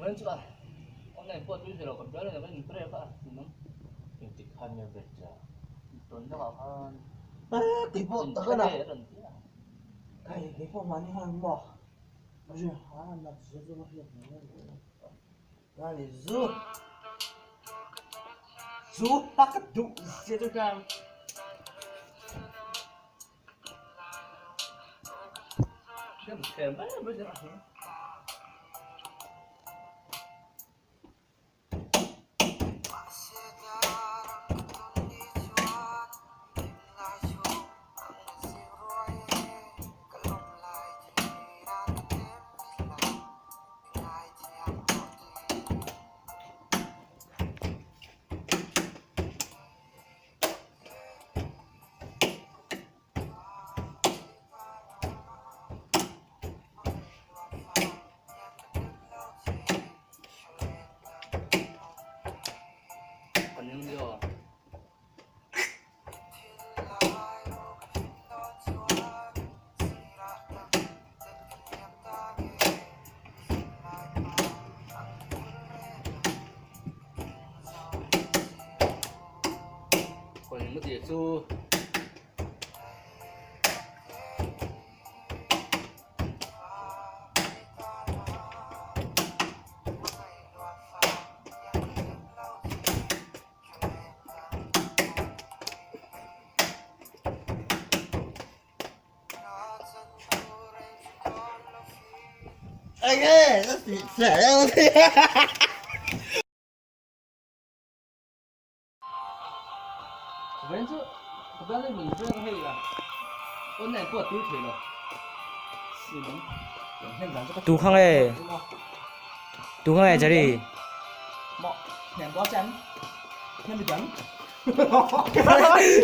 Vawiin chu a online pawh tui thei lo ka bial a ni ka in break a ninawm. Engtik khan nge break che a? Tun deuhah khan Kei pawh tak a na. A rawn ti a. Kei kei pawh mahni khan maw a nat zia chu ka hriat mai mai. Nani zu zu a ka duh zia chu khan. Chu Enge ka tih che Vawiin chu ka bial hi min veng hei a online pawh a tui thei lo Tu kha nge Tu kha nge Jerry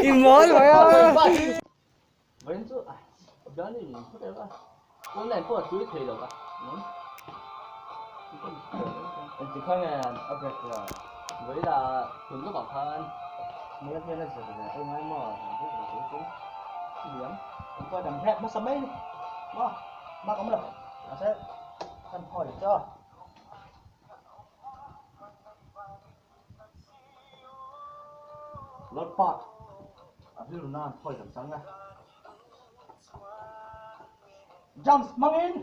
I mawl mai a Vawiin chu ka bial hi min veng a online pawh a tui thei lo a Engti kha nge a break la vawiin ah tun lawkah khan nula hian a zir ve a ngai maw liam Kan kan break hmasa mai ni maw mak awm lo mahse kan phawi chu Lalpa a rilru nan phawi kan chang a Jumps hmangin